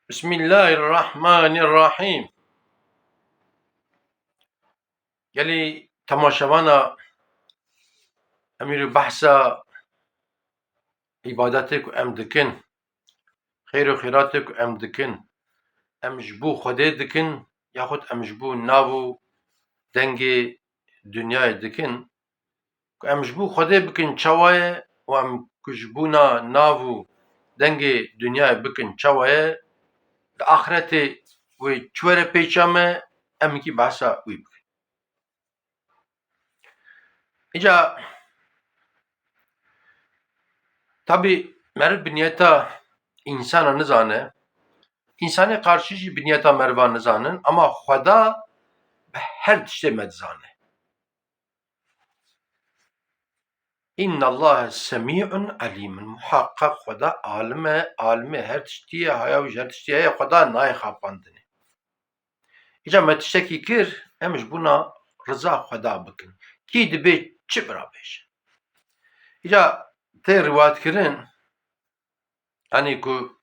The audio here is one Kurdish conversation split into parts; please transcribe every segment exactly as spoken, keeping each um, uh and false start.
Bismillahirrahmanirrahîm. Gelî temaşevana, em îro behsa îbadetê ku em dikin, xêr û xêratê ku em dikin, em ji bo Xwedê dikin, yaxud em ji bo nav û dengê dinyayê dikin? Ku em ji bo Xwedê bikin çawa ye û em ku ji bona nav û dengê dinyayê bikin çawa ye, di axretê wê çi were pêça me, em hinkî behsa wî bikin. Îca tabî meriv bi niyeta însana nizane, însanê qarşî jî bi niyeta meriva nizanin, ama Xweda bi her tiştê me dizane. Înnallahe semî'un alîmun. Muhaqqaq Xweda alim e, alimê her tiştî ye, haya wî ji her tiştî heye, Xweda nayê xapandinê. Îca me tiştekî kir, em ji bona riza Xweda bikin. Kî dibê çi bira bêje. Îca tê riwayetkirin, Yanî ku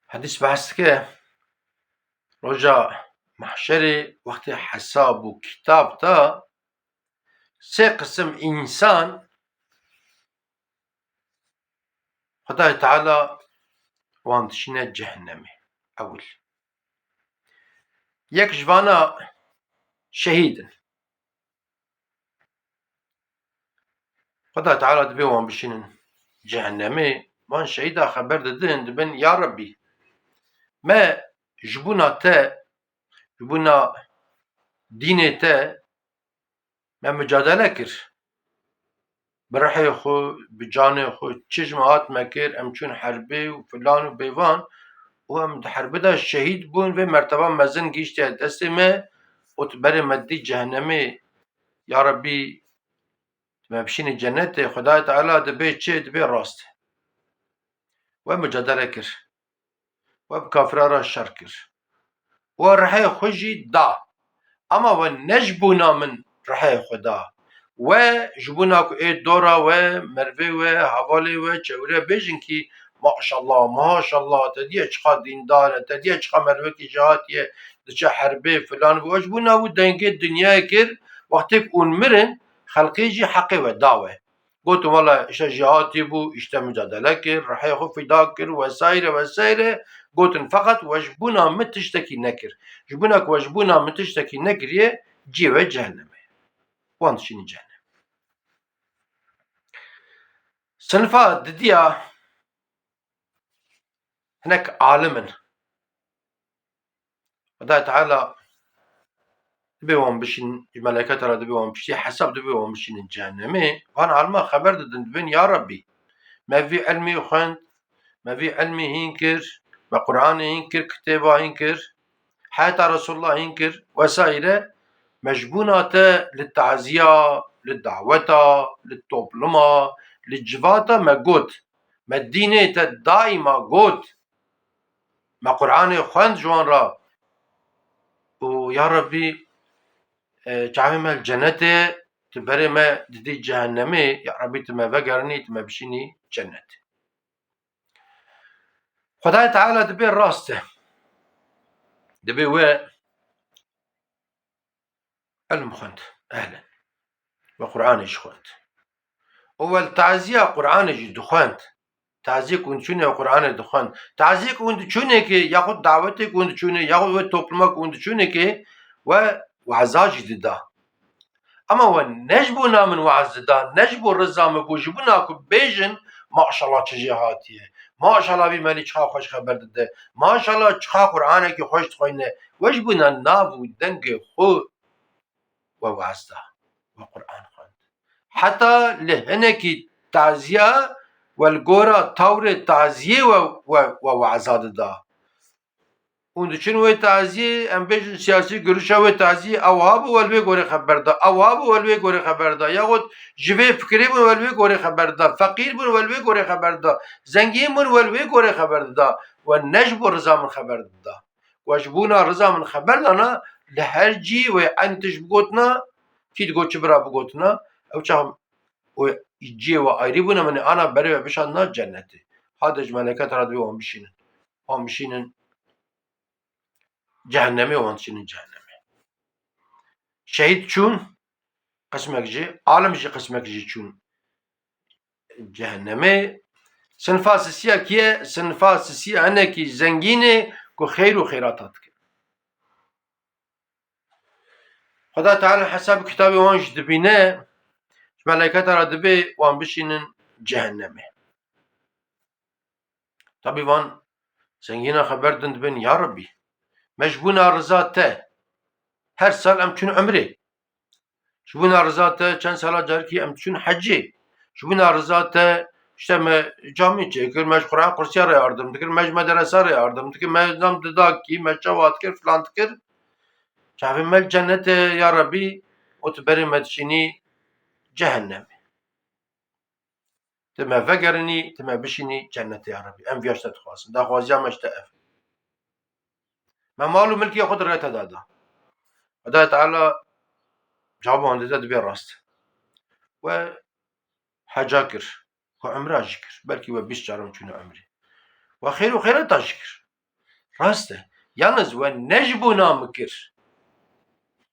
hedîs behs dike, roja mahşerê, wextê hesab û kitab de, sê qisim însan Xwedayê Teala wan dişîne cehennemê. Ewil. Yek ji vana şehîd in. Xweda Teala dibê wan bişînin cehennemê, van şehîda xeber didin, dibin, Ya Rebbî, me ji bona te, ji bona dînê te me micadele kir. Bi rihê xwe, bi canê xwe, çi ji me hat me kir, em çûn herbê û filan û bêvan û em di herbê de şehîd bûn, vê merteba mezin gihîştiye destê me û tu berê me didî cehennemê. Ya Rebbî, tu me bişînî cennetê, Xwedayê Teala dibê çi? Dibê rast e. We micadele kir. We bi kafiran re şer kir. We rihê xwe jî da. Ama we ne ji bona min rihê xwe da. We ji bona ku ê dora we, merivê we, hevalê we, çewre bêjin kî, Maşallah, maşallah, te diye çiqa dîndar e, te diye çiqa merivekî jêhatî ye, diçe herbê, filan, we ji bona wî dengê dinyayê kir, wextê ku hûn mirin, xelkê jî heqê we da we. Gotin, wela, îşte jêhatî bû, îşte micadele kir, rihê xwe fîda kir, wesaire, wesaire. Gotin, feqet we ji bona min tiştekî nekir. Ji bona ku we ji bona min tiştekî nekiriye, cihê we cehennemê ye. Wan dişînin cehennemê. Sinifa didiya hinek alim in. Xwedayê Teala dibê wan bişînin, ji meleketa re dibê wan bişînin, hesab dibê wan bişînin cehennemê. Van alima xeber didin, dibên, Ya Rebbî, me vî ilmî xwend, me vî ilmî hîn kir, me Qur'anê hîn kir, kitêba hîn kir, heta Resulullah hîn kir, wesaire. Me ji bona te li taziya, li daweta, li topluma, li civata me got. Me dînê te daîma got. Me Qur'anê xwend ji wan re. Û ya Rebbî, e, çavê me li cenetê, tu berê me didî cehennemê, ya Rebbî tu me vegerinî, tu me bişînî cenetê. Xwedayê Teala dibê rast e. Dibê we ilm xwend, ehlen. We Qur'anê jî xwend. Û we li taziya Qur'anê jî dixwend. Taziyê ku hûn diçûnê we Qur'anê dixwend. Taziyê ku hûn diçûnê kê, yaxud dawetê ku hûn diçûnê, yaxud we topluma ku hûn diçûnê kê, we weza jî dida. Ama we ne ji bona min waz dida, ne ji bo riza min bû, ji bona ku bêjin, Maşallah çi jêhatî ye. Maşallah vî melî çiqa xweş xeber dide. Maşallah çiqa Qur'anekî xweş dixwîne. We ji bona nav û dengê xwe we waz da. We Qur'an xwend. Heta li hinekî taziya we li gora tawrê taziyê we, we, we weza dida. Hûn diçin wê taziyê, em bêjin siyasî girişa wê taziyê, ew ha bû we li wê gorê xeber da, ew ha bû we li wê gorê xeber da, yaxud ji vê fikirê bûn we li wê gorê xeber da, feqîr bûn we li wê gorê xeber da, zengîn bûn we li wê gorê xeber dida, we ne ji bo riza min xeber dida. We ji bona riza min xeber dana, li her cî wê eynî tişt bigotina, kî digot çi bira bigotina, ew çax wê ciyê we ayrî bûna, min ê ana berê we bişandina cennetê. Hade ji meleketa re dibê wan bişînin. wan bişînin cehennemê, wan dişînin cehennemê. Şehîd çûn qismek jî, alim jî qismek jî çûn cehennemê. Sinfa sisiya kî ye? Sinfa sisiya hinekî zengînê ku xeyr û xêrata dikin. Xweda Teala hesab kitabê wan jî dibîne, ji meleyketa re dibê wan bişînin cehennemê. Tabî van zengîna xeber din dibin, ya Rebî, me ji bona riza te her sal em çûn umrê. Ji bona riza te çend sala carekî em diçûn hecê. Ji bona riza te işte me camî çêkir, me ji Quran qursiya re yardim dikir, me ji mederesa re yardim dikir, me nam didakî, me çawa dikir, filan dikir. Çavê me li cennetê ya Rebî û tu berê me dişînî cehennemê. Tu me vegerinî, tu me bişînî cennetê ya Rebî. Em viya ji te dixwazin. Daxwaziya me ji te ev. Me mal û milkê xwe di rê te de da. Xwedayê Teala cewaba wan dide, dibê rast. We heca kir, we umra jî kir. Belkî we bîst caran çûne umrê. We xêr û xêreta jî kir. Rast e. Yalnız we ne ji bona min kir.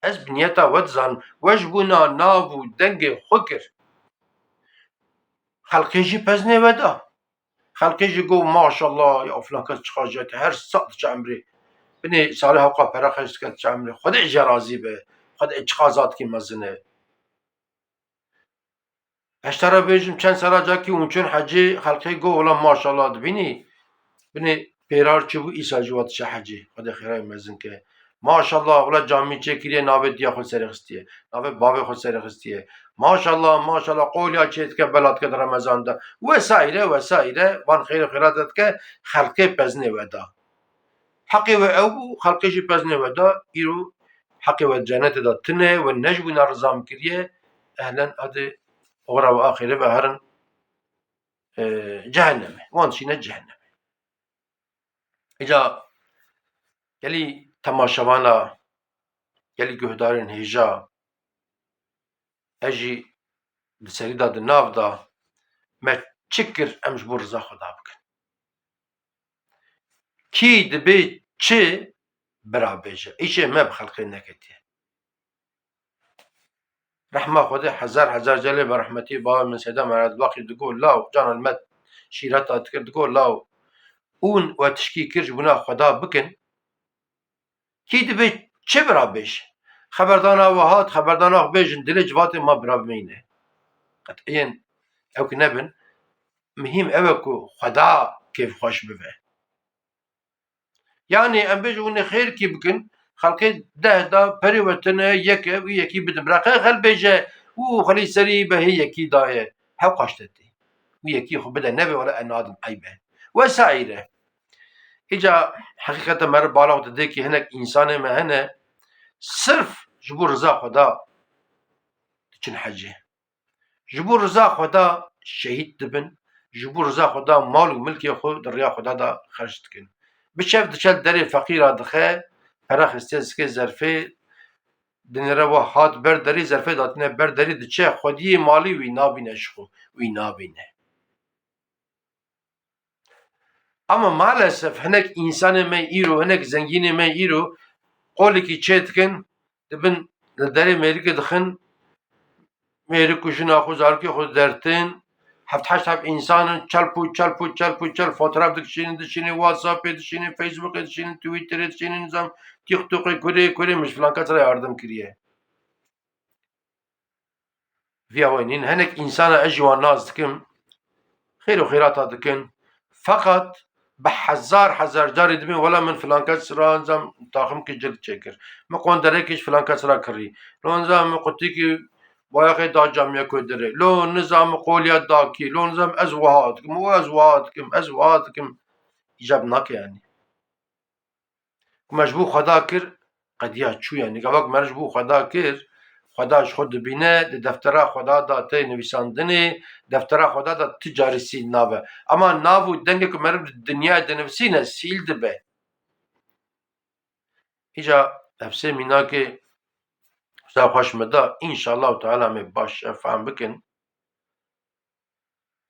Ez bi niyeta we dizanim. We ji bona nav û dengê xwe kir. Xelkê jî pezinê we da. Xelkê jî got, maşallah, ya filan kes çiqas jêt, her sal diçe umrê. Binê salê hewqa pere xerc dike diçe umrê. Xwedê ji razî be. Xwedê çiqas zatkî mezin e. Ez te re bêjim, çend sala cakî hûn çûn hecê, xelkê got, wela maşallah dibînî. Binê pêrar çi bû, îsal jî wa diçe hecê. Xwedê xêrayê mezin ke. Maşallah, wela camî çêkiriye, navê diya xwe serê xistiye. Navê bavê xwe serê xistiye. Maşallah, maşallah, qolya çê dike, bela dike di Remezan de. Wesaîre, wesaîre, van xêr û xêrata dike, xelkê pezinê we da. Heqê we ew bû, xelkê jî pezinê we da, îro heqê we cennetê de tune, we ne ji bona riza min kiriye, ehlen hadi oxira we axirê ve herin, e, cehennemê. Wan dişîne cehennemê. Îca gelî temaşevana, gelî guhdarên hêja, ez jî di serî de di nav de me çi kir em ji bo riza Xweda bikin? Kî dibê çi bira bêje? Îşê me bi xelkê neketiye. Rehma Xwedê hezar hezar celê be rehmetî bavê min Seyda Mehmet Baqî digot, law, cana li me şîreta dikir, digot, law, hûn we tişkî kir ji bona Xweda bikin. Kî dibê çi bira bêje? Xeberdana we hat, xeberdana xwe bêjin, dilê civatê ma bira bimîne. Qet'iyên ew ki nebin. Mihîm ew e ku Xweda kêfxweş bibe. Yanî em bêjin hûn ê xêrkî bikin, xelkê deh da perê we tune yek e, wî yekî bidin. Bira qey xel bêje, û xelî serî behê yekî daye. Hewqa ji te tê. Wî yekî xwe bide, nebe wele ez nadim, eyb e. Wesaîre. Îca heqîqete meriv bala xwe didê kî hinek însanê me hene, sirf ji bo riza Xweda diçin hecê. Ji bo riza Xweda şehîd dibin, ji bo riza Xweda mal û milkê xwe di riya Xweda de xerc dikin. Bi şev diçe li derê feqîra dixe, pere xistiye zikê zerfê, dinêre we hat ber derî, zerfê datîne ber derî, diçe xwediyê malî wî nabîne ji xwe, wî nabîne. Ama maalesef hinek însanê me îro, hinek zengînê me îro qolekî çê dikin, dibin li derê mêrikê dixin, mêrik û jina xwe, zarokê xwe dertin, heft heşt heb însan in, çelp û çelp û çelp û çelp fotoğraf dikişînin, dişînin WhatsAppê, dişînin Facebookê, dişînin Twitterê, dişînin nizam TikTokê, kurê, kurê min ji filan kes re yardim kiriye. Viya we nîn. Hinek însana ez jî wan nas dikim. Xêr û xêrata dikin. Feqet bi hezar hezar carî dibên, wela min filan kes ra nizam taximkî cil çêkir. Min qonderekî ji filan kes ra kirî. Lo nizam min qutîkî bayaxê da camiya ku dirê. Lo nizam min qoliya dakî. Lo nizam ez wiha dikim û ez wiha dikim, ez wiha dikim. Îcab nake yanî. Ku me ji bo Xweda kir, qediya çû yanî. Gava ku me ji bo Xweda kir, Xweda ji xwe dibîne, di deftera Xweda de tê nivîsandinê, deftera Xweda de tu carî sîl nabe. Ema nav û dengê ku meriv di dinyayê dinivîsîne, sîl dibe. Îca ev sê mînakê Xweda xweş me da, înşallahu teala me baş fehm bikin.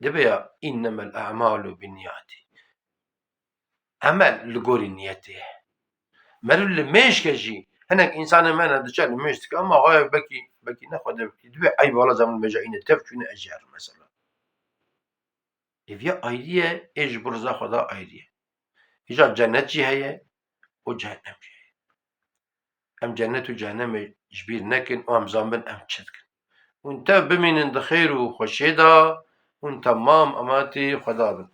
Dibe ya, "Innemel a'malu binniyati." emel li gorî niyetê ye. Meriv li mêj ke jî, hinek însanê me ne diçe li mêj dike, ama xwe bekî, bekî ne xwe de bikî. Divê eyb wala zam li mêja îne tev çûne ez jî herim mesela. Êviya ayrî ye, ê ji bo riza Xweda ayrî ye. Îja cennet jî heye û cehennem jî heye. Em cennet û cehennemê ji bîr nekin û em zanbin em çi dikin. Hûn tev bimînin di xêr û xweşiyê de, hûn temam ematî Xweda bin.